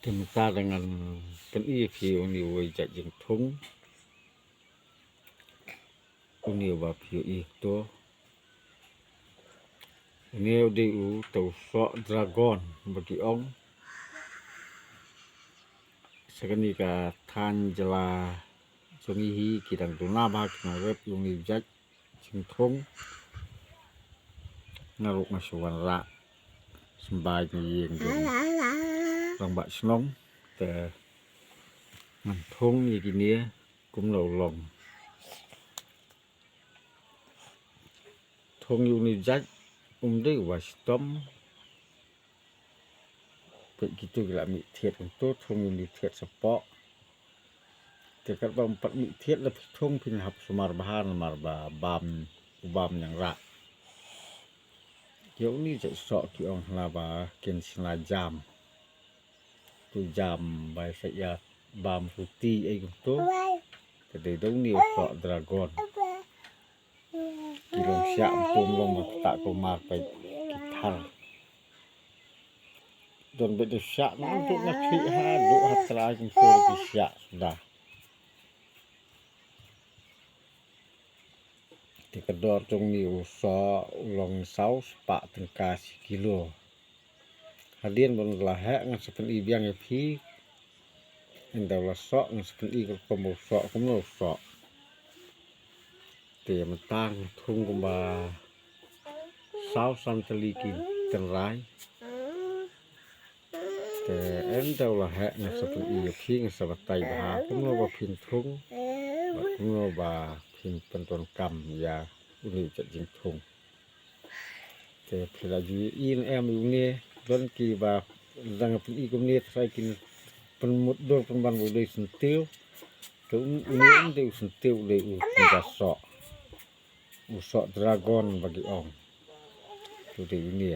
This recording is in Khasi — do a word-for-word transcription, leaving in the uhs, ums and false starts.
Te mynta te ngan pyni ïa phi une uwei jait jingthung. Une uba phi ïohi to. Une u dei uta u soh dragon ba ki ong. Sa kane ka thaiñ jylla jong ngi hi ki dang duna bha ki nongrep ïa une u jait jingthung. Nga ruh nga shu wanrah symbai na ïing jong rangbah shnong te ngan thung ïa kine kumno u long. Thung ïa une u jait um dei uba shitom. Peit kito ki la mih thied kumto, thung ïa une u thied shapoh. Te katba ym pat mih thied la phi thung phin hap sumar bha namar ba bam u bam ñiangrah. Ïa une u jait soh ki ong hana ba kin shna jam. Tu jam ba sa ïa bam ruti ei kumto. Te dei da une u soh dragon. Ki long shiah kumto, ym long ba ktah ko mar, peit ki thar. Don beit da shiah nangtu na khlieh haduh ha trai kumto ki shiah suda. Te ka dor jong une u soh u long saw spah tyngka shi kilo. Hadien ba un la heh ngan sa pyni biang ïa phi. Ynda u la soh ngan sa pyni ka rukom ba u soh, kumno u soh. Te mynta ngan thung kumba saw san tylli ki tynrai. Te ynda u la heh ngan sa pyni ïa phi, ngan sa batai bha kumno ba phin thung bad kumno ba phin pyndonkam ïa une u jait jingthung. Te phi la ju ïohi ne em ïa une, don kiba dang pyni kumne trai kin pynmutdur pynban ba u dei syntiew. Te une ym dei u syntiew, u dei u soh. U soh dragon ba ki ong. Te u dei une.